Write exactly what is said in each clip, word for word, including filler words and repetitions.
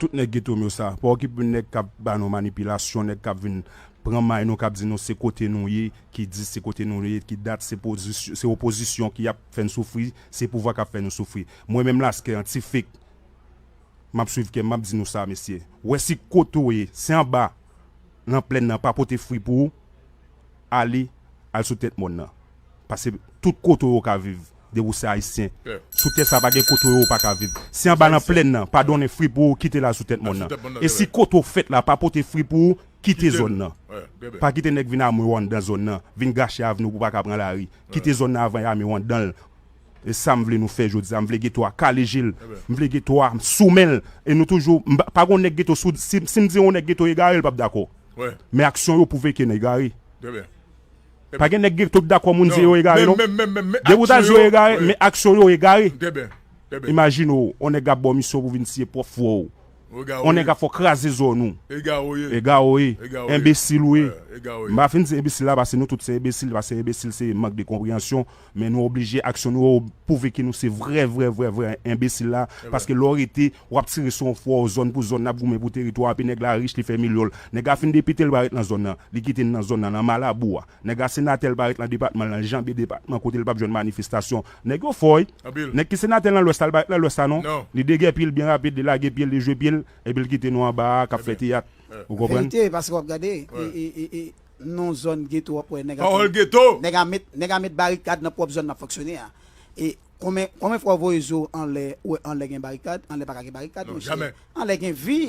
Tout nèg geto m yo sa. Pa okipe nèg k ap ba nou manipilasyon, nèg k ap vin pran may nou, k ap di nou se kote nou ye, ki di se kote nou ye, ki dat se pozisyon, se opozisyon ki ap fè n soufri, se pouvwa k ap fè nou soufri. Mwen menm Laskè an ti fake, m ap swiv kè m, m ap di nou sa, mesye. Wè si kote w ye, se anba, nan plèn nan, pa pote fri pou ou, ale, al sou tèt mòn nan. Paske tout kote w ka viv, depi w se ayisyen. Sou tè sa pa gen kote w pa ka viv. Si anba nan plèn nan, pa donnen fri pou ou, kite l al sou tèt mòn nan. E si kote w fèt la pa pote fri pou ou, kite zòn nan. Pa kite nèg vin ame w anndan zòn nan, vin gache avni w pou w pa ka pran lari. Kite zòn nan avan y ame w anndan l. E sa m vle nou fè jodi a. M vle geto a kale je l. M vle geto a sou men l. E nou toujou, m pa, pa gon nèg geto sou, si, si m di yon nèg geto egare, l p ap dakò. Men aksyon yo pwouve ke n egare. Pa gen nèg geto k dakò moun di yo egare, non. Depi w ta di yo egare, men aksyon yo egare. Imajine w, yon nèg ap ba w misyon pou vin tiye pwòp frè w. On nèg ap fè w kraze zòn ou. Egare w ye. Enbesil ou ye. M pa fin di enbesil la, paske nou tout se enbesil, paske enbesil se mank de konpreyansyon, men nou oblije aksyon nou yo pwouve ke nou se vrè, vrè, vrè, vrè enbesil la, paske lè w rete, w ap tire sou yon frè w zòn pou zòn, n ap goumen pou teritwa, epi nèg la rich, li fè milyon l. Nèg la fin depite l pa ret nan zòn nan, li kite n nan zòn nan, nan malabou a. Nèg la senatè l pa ret nan depatman l, nan janbe depatman kote l p ap jwenn manifestasyon. Nèg yo fò wi. Nèg ki senatè nan lwès la, l pa ret nan lwès la non. Li degè pye l byen rapid, li lage pye l, li jwe pye l, epi l kite nou anba a k ap fè teyat. Ou konprann? Verite, paske w ap gade, e, e, e, e, nan zòn geto w ap wè nèg a Pawòl geto! Nèg a met, nèg a met barikad nan pwòp zòn n ap fonksyone a. E konbyen, konbyen fwa w voye zo anlè, ou wè anlè gen barikad, anlè pa ka gen barikad, monchè. Anlè gen vi.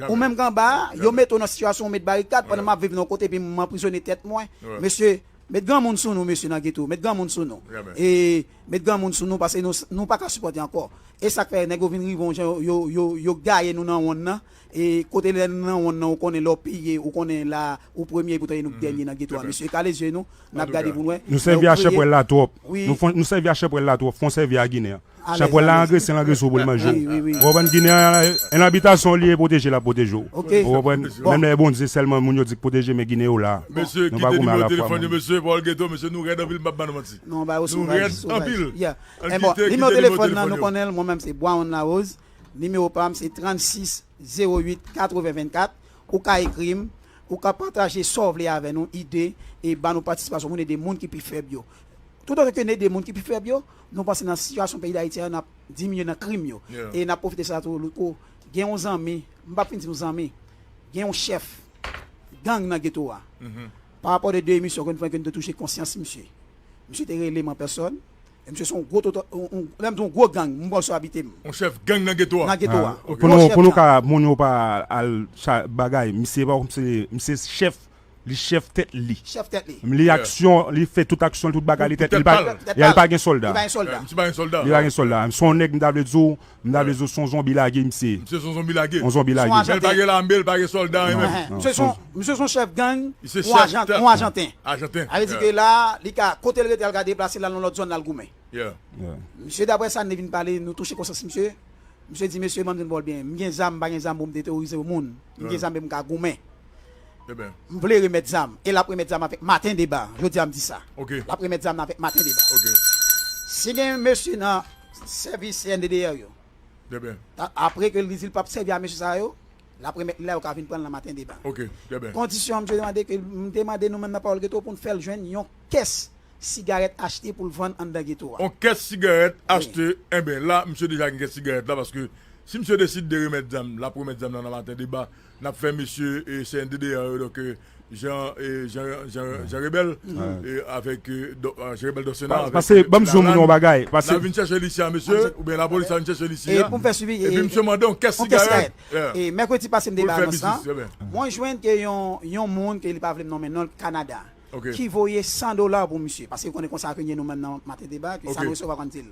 Ou menm k anba a, yo mete w nan sitiyasyon ou met barikad pandan m ap viv nan yon kote epi m anprizone tèt mwen. Mesye, met granmoun sou nou, mesye, nan geto. Met granmoun sou nou. E met granmoun sou nou, paske nou, nou pa ka sipòte ankò. E sa k fè nèg yo vin rive yon jan, yo, yo, yo, yo gaye nou nan wonn nan. E kote lè nou nan wonn nan, ou konnen lè w peye, ou konnen la, ou premye, poutan e nou k dènye nan geto a. Mesye, kale zye nou, n ap gade pou n wè. Nou sèvi a chanpwèl la twòp. Nou fon, nou sèvi a chanpwèl la twòp, fon sèvi a Ginen an. Chanpwèl la angrese l, angrese w pou l manje w. Ou konprann? Ginen an, en abitasyon li ye, pwoteje l ap pwoteje w. Ou konprann? Menm lè Bondye sèlman moun yo di k pwoteje, men Ginen yo la. Nou pa goumen alafwa, mesye, pawòl geto, mesye, nou rèd anpil, m p ap ba nou manti. Nou rèd anpil. Ann kite, kite nimewo telefòn yo. Nimewo telefòn nan, nou konnen l, mwen menm se Brown Larose. Nimewo pa m se trannsis zewo uit katreven vennkat. Ou ka ekri m, ou ka pataje sa w vle avè nou, ide, e ba nou patisipasyon pou n ede moun ki pi fèb yo. Toutotan ke n ede moun ki pi fèb yo, nou panse nan sitiyasyon peyi Dayiti a, n ap diminye nan krim yo. E n ap pwofite sa tou, Louko, gen yon zanmi, m p ap fin di yon zanmi, gen yon chèf gang nan geto a. Pa rapò de de emisyon ke n fè, ke n te touche konsyans misye. Misye te rele m an pèsòn. E misye se yon gwo toto, yon, yon, lè m di yon gwo gang, m pral sou abite m. Yon chèf gang nan geto a. Nan geto a. Pou nou, pou nou ka, moun yo pa al bagay, misye pa kòmsi, misye chèf, li chèf tèt li. Chèf tèt li. Li aksyon, li fè tout aksyon, tout bagay li tèt li. Li pa, li pa gen sòlda. Li pa gen sòlda. Li pa gen sòlda. Li pa gen sòlda. Se yon nèg m ta vle di w, m ta vle di w se yon zonbi lage misye. Misye se yon zonbi lage. Yon zonbi lage. Men li pa gen lame, li pa gen sòlda, anyen menm. Misye se yon, misye se yon chèf gang, yon ajan, yon ajanten. Ajanten. Sa vle di ke la, li ka, kote l rete, al ka deplase, l al nan lòt zòn, l al goumen. Misye, daprè sa n te vin pale, nou touche konsyans misye. Misye di, mesye, ban m di n ba w l byen. M gen zam, m pa gen zam pou m te terorize yon moun. M gen zam, men m ka goumen. M vle remèt zam. E l ap remèt zam avèk Maten Deba. Jodi a, m di sa. L ap remèt zam nan avèk Maten Deba. Si gen mesye nan sèvis C N D D R yo, apre ke li di l p ap sèvi a mesye sa yo, l ap remèt li la, yo ka vin pran l nan Maten Deba. Kondisyon an, misye te mande ke, m te mande nou menm nan Pawòl Geto pou n fè l jwenn yon kès sigarèt achte pou l vann anndan geto a. Yon kès sigarèt achte, enben la, misye deja gen kès sigarèt la, paske si misye deside de remèt zam, l ap remèt zam nan nan Maten Deba, n ap fè mesye, e, C N D D A yo, donk, e, Jean, e, Jean, Jean, Jean Rebel, e, avèk, e, Jean Rebel Dosena, avèk, paske, ban m di yon moun yon bagay, paske n a vin chèche l isi a, mesye, oubyen lapolis la vin chèche l isi a, epi misye mande yon kès sigarèt. E mèkredi pase m te bay anons lan, mwen jwenn ke yon, yon moun ke li pa vle m nonmen non l, Kanada, ki voye san dola pou misye, paske ou konnen konsa ke n ye nou menm nan Maten Deba, ke sa nou resevwa konn di l.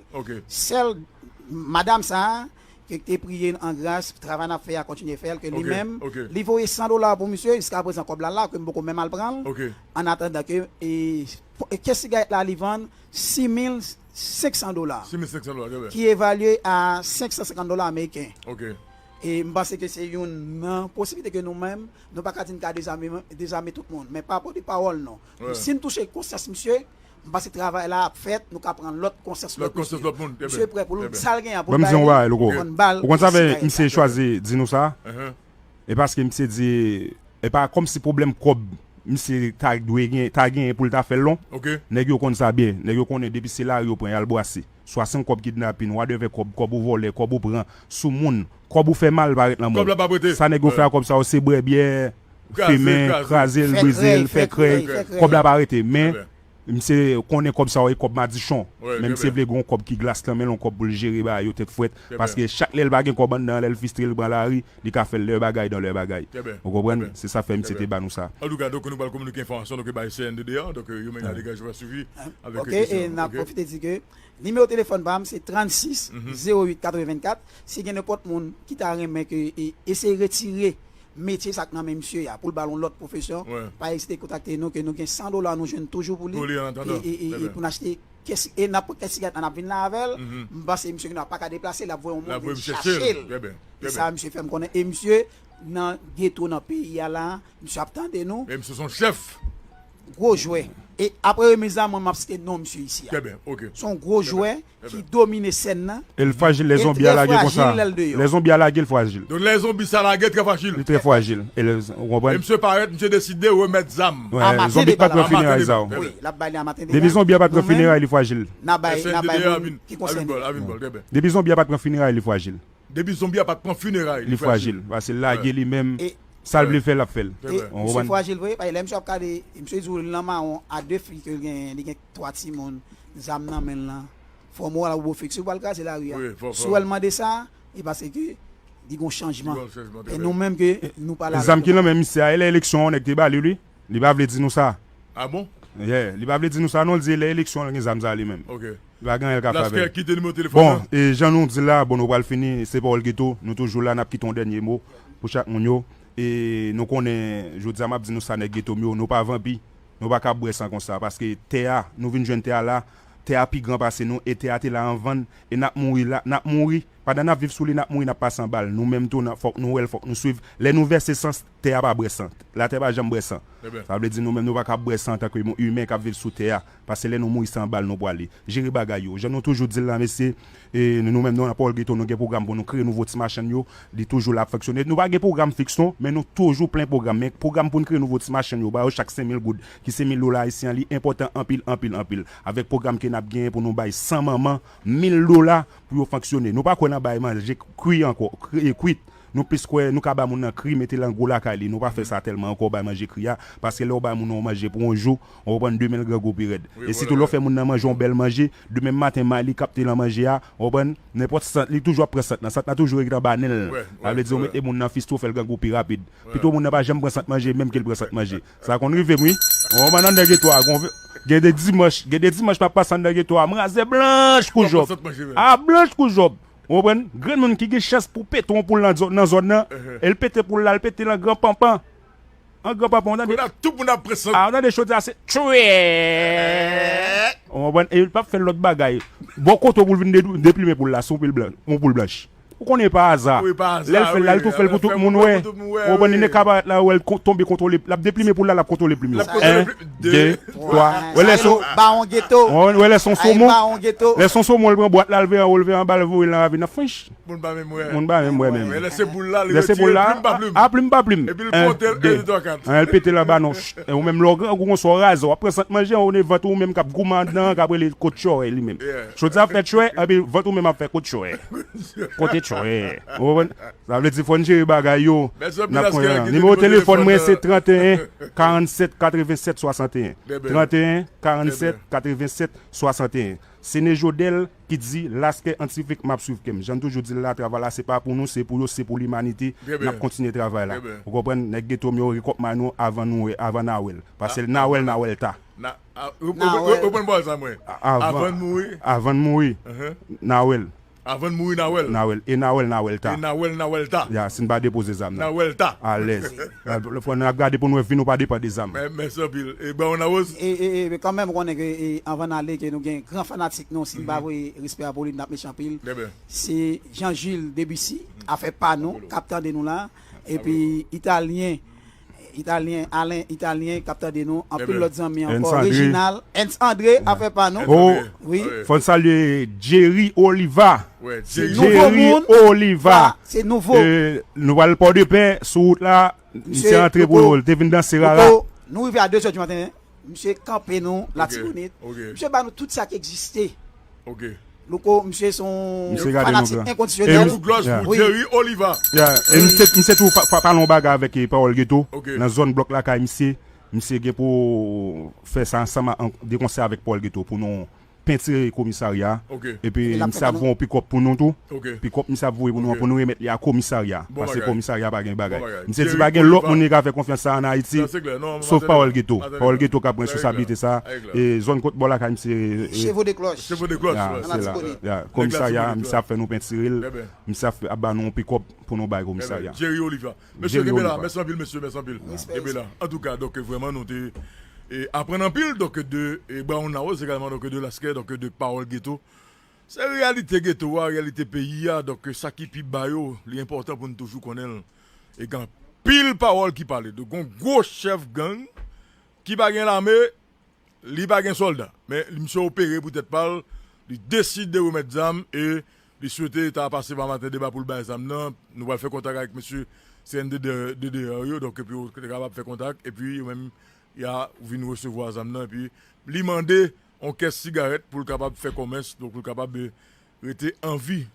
Sèl madanm sa a, ke te priye n an gras, travay n ap fè a, kontinye fè l, ke li menm, li voye san dola pou misye, jiska prezan kòb la la, ke m poko menm al pran l, an atandan ke, e, e kès sigarèt la li vann sis mil senk san dola, ki evalye a senk san senkant dola ameriken. E m panse ke se youn nan posiblite ke nou menm, nou pa ka di n ka dezame, dezame tout moun, men pa rapò de pawòl nou. Si n touche konsyans misye, M panse travay la ap fèt, nou ka pran lòt konsyans lòt mesye. Lòt konsyans lòt moun. Trè byen. Misye prè pou l, sa l gen an pou l bay li, vann ba l. Ou konn sa fè misye chwazi di nou sa? E paske misye di, e pa kòmsi pwoblèm kòb misye ta dwe gen, ta genyen pou l ta fè l non. Nèg yo konn sa byen. Nèg yo konnen depi se lari yo pran y al bwase. Swa se yon kòb kidnapin, wadèvè kòb, kòb ou vòlè, kòb ou pran sou moun, kòb ou fè mal parèt nan men w. Sa nèg yo fè a kòb sa yo se bwè byè, fimen, kraze l, brize l, fè krèy, kòb la pa rete. Men misye konnen kòb sa yo e kòb madichon. Men misye vle gen yon kòb ki glas nan men l, yon kòb pou l jere bagay yo tèt frèt. Paske chak lè l pa gen kòb anndan an, lè l fistre l pran lari, li ka fè lè bagay dan lè bagay. Ou konprann? Se sa fè misye te ba nou sa. Antouka, donk nou pral kominike enfòmasyon, donk bay C N D D A, donk yo menm y a degaj va swivi avèk kesyon. Ok, e n ap pwofite di ke nimewo telefòn pa m se trannsis zewo uit katrevenkat. Si gen nenpòt moun ki ta renmen ke e, eseye retire metye sa k nan men misye a pou l ba l yon lòt pwofesyon, pa ezite kontakte nou ke nou gen san dola nou jwenn toujou pou li. Pou li, an atandan. E, e, e pou n achte kès, e n ap pran kès sigarèt la, n ap vin la avè l. M panse misye gen dwa pa ka deplase, l ap voye yon moun vin chache l. E sa misye fè m konnen. E misye nan geto nan peyi a la, misye ap tande nou. E misye se yon chèf. Gwo jwè. E apre remiz la, mwen m ap site non misye isi a. Se yon gwo jwè ki domine sèn nan. E l frajil, lè zonbi a lage konsa. Lè zonbi a lage, l frajil. Donk lè zonbi sa lage, trè frajil. Li trè frajil. E lè, ou konprann? E misye parèt, misye deside remèt zam. Zonbi pa t pran fineray sa yo. Wi, l ap bay li a maten deja. Depi zonbi a pa t pran fineray, li frajil. N a bay, n a bay moun ki konsène. Depi zonbi a pa t pran fineray, li frajil. Depi zonbi a pa t pran fineray, li frajil. Paske l lage li menm, sa l vle fè, l ap fè l. E misye frajil vre, paske lè misye ap gade, misye di w li nan mawon a de fi ke l genyen, li gen twa timoun, zam nan men l lan. Fò moral ou bon fiks, ou pral kraze lari a. Si w wè l mande sa, e paske li gen yon chanjman. E nou menm ke nou pa la. Zam ki nan men misye a, e lè eleksyon an, nèg te ba li, li. Li pa vle di nou sa. Ah bon? Yeah, li pa vle di nou sa non, li di lè eleksyon, l gen zam sa li menm. Li pa gen anyen l ka fè avè l. Kite nimewo telefòn nan. Bon, e jan nou di l la, bon, nou pral fini, se pawòl geto, nou toujou la, n ap kite yon dènye mo pou chak moun yo. E nou konnen, jodi a m ap di nou sa, nèg geto m yo, nou pa vanpi. Nou pa ka bwè san konsa, paske tè a, nou vin jwenn tè a la, tè a pi gran pase nou, e tè a te la anvan n, e n ap mouri la, n ap mouri, pandan n ap viv sou li, n ap mouri, n ap pase anba l. Nou menm tou, n ap, fòk nou wè l, fòk nou swiv. Lè nou vèse san, tè a pa bwè san. Latè pa janm bwè san. Sa vle di nou menm, nou pa ka bwè san antanke imen k ap viv sou tè a, paske lè nou mouri, se anba l nou prale. Jere bagay yo. Jan nou toujou di l la, mesye, e nou menm, nou nan Pawòl Geto, nou gen pwogram pou nou kreye nouvo ti machann yo. Li toujou la ap fonksyone. Nou pa gen pwogram fiks non, men nou toujou plen pwogram. Men pwogram pou n kreye nouvo ti machann yo, ba yo chak senk mil goud, ki se mil dola ayisyen an, li enpòtan anpil, anpil, anpil. Avèk pwogram ke n ap genyen pou nou bay san manman mil dola pou yo fonksyone. Nou pa kwè nan bay manje kri ankò, kri, kwit. Nou plis kwè nou ka ba moun nan kri, mete l nan gwo lakay li. Nou pa fè sa tèlman ankò, bay manje kri a, paske lè w bay moun nan yon manje pou yon jou, ou konprann, demen l grangou pi rèd. E sitou lè w fè moun nan manje yon bèl manje, demen maten may li kapte nan manje a, ou konprann, nenpòt sant, li toujou ap pran sant nan. Sant nan toujou ret anba nen l. Sa vle di ou mete moun nan fistwo, fè l grangou pi rapid. Pito moun nan pa janm pran sant manje, menm ke l pran sant manje. Sa konn rive m, wi. Ou konprann, anndan geto a, gen de dimanch, gen de dimanch m ap pase anndan geto a, m razè blanch kou jòb. A blanch kou jòb. Ou konprann? Grenn moun ki gen chans pou pete yon poul nan zòn nan, e l pete poul la, l pete l an gran panpan. An gran panpan, ou tande? Kounye a, tout moun ap pran sant. A, ou tande chodi a se tchwè. Ou konprann? E l p ap fè lòt bagay. Bò kote w pou l vin de-, deplime poul la, se yon poul blan-, yon poul blanch. Ou konnen pa aza. Lè l fè l la, li tou fè l pou tout moun wè. Ou konprann? Li nen ka parèt la, wè l tonbe kontwole, l ap deplime poul la, l ap kontwole plim yo. En, de, twa. Wè lè se yon, wè lè se yon somon. Lè se yon somon, l pran bwat la, l vire anwo, l vire anba, l voye l nan ravin nan french. Moun pa menm wè. Moun pa menm wè menm. Lè se boul la, li retire plim pa plim. A, plim pa plim. Epi l konte l, en, de, twa, kat. An, l pete l anba non. Ou menm lè w grangou konsa w razè, w ap pran sant manje, ou ne vant ou menm k ap goumen anndan an, k ap rele kot tchòy li menm. Chodi ap fè tchwè, epi vant ou menm ap fè kot tchòy. Kote tchòy. Ou konprann? Sa vle di fò n jere bagay yo. N ap konnen. Nimewo telefòn mwen se tranteyen karannsèt katrevennsèt swasanteyen. Tranteyen karannsèt katrevennsèt swasanteyen. Sene Jodèl ki di, laskè antifik m ap swiv kè m. Jan n toujou di l la, travay la se pa pou nou, se pou yo, se pou limanite. N ap kontinye travay la. Ou konprann? Nèg geto m yo, rekòt may nou avan nou wè, avan n a wè l. Paske n a wè l, n a wè l ta. Reprann bò sa mwen. Avan n mouri. Avan n mouri. N a wè l. Avan n mouri, n a wè l. N a wè l. E n a wè l, n a wè l ta. E n a wè l, n a wè l ta. Ya, si n pa depoze zam nan. N a wè l ta. Alèz. Fò n ap gade pou n wè vi nou pa depann de zam. Mèsi anpil. E Brown Arose? E, e, e, men kanmenm, ou konnen ke, e, anvan n ale, ke nou gen gran fanatik nou, si n pa voye respè a pou li, n ap meche anpil. Se Jean Jules Debussy, afè pa nou, k ap tande nou la. Epi, Italyen, Italyen, Alen, Italyen k ap tande nou, anpil lòt zanmi ankò, Reginald, Ernst André, afè pa nou. Oh, fò n salye Jerry Oliva. Jerry Oliva. Se nouvo. Nou pral Pòdepè, sou wout la, misye antre pou l te vin danse rara. Nou rive a de zè di maten, misye kanpe nou Latibonit. Misye ba nou tout sa ki egziste. Louko, misye se yon fanatik enkondisyonèl. Yon kout glòs pou Jerry Oliva. E misye tou pale yon bagay avèk Pawòl Geto nan zòn blòk lakay misye. Misye gen pou fè sa ansanm de konsè avèk Pawòl Geto pou nou pentire komisarya. Epi misye ap voye yon pikòp pou nou tou. Pikòp misye ap voye pou nou an pou nou remèt li a komisarya. Paske komisarya pa gen bagay. Misye di pa gen lòt moun li ka fè konfyans sa an Ayiti. Sof Pawòl Geto. Pawòl Geto k ap pran responsablite sa. E zòn kot bò lakay misye. Chevaux de Cloche. Chevaux de Cloche. Komisarya, misye ap fè nou pentire l. Misye ap ba nou yon pikòp pou nou bay komisarya. Jerry Oliva. Mesye, kenbe la. Mèsi anpil, mesye, mèsi anpil. Kenbe la. Antouka, donk, vrèman, nou te aprann anpil, donk, de Brown House, egalman, donk, de Laskè, donk, de Pawòl Geto. Se reyalite geto a, reyalite peyi a, donk, sa ki pi ba yo, li enpòtan pou nou toujou konnen l. E gen anpil pawòl ki pale. Donk, yon gwo chèf gang ki pa gen lame, li pa gen sòlda. Men misye opere pou tèt pa l, li deside remèt zam e li swete ta pase pa maten deba pou l bay zam nan. Nou pral fè kontak avèk mesye C N D D yo, donk epi yo te kapab fè kontak, epi yo menm y a vin resevwa zam nan, epi li mande yon kès sigarèt pou l kapab fè kòmès, donk pou l kapab rete an vi.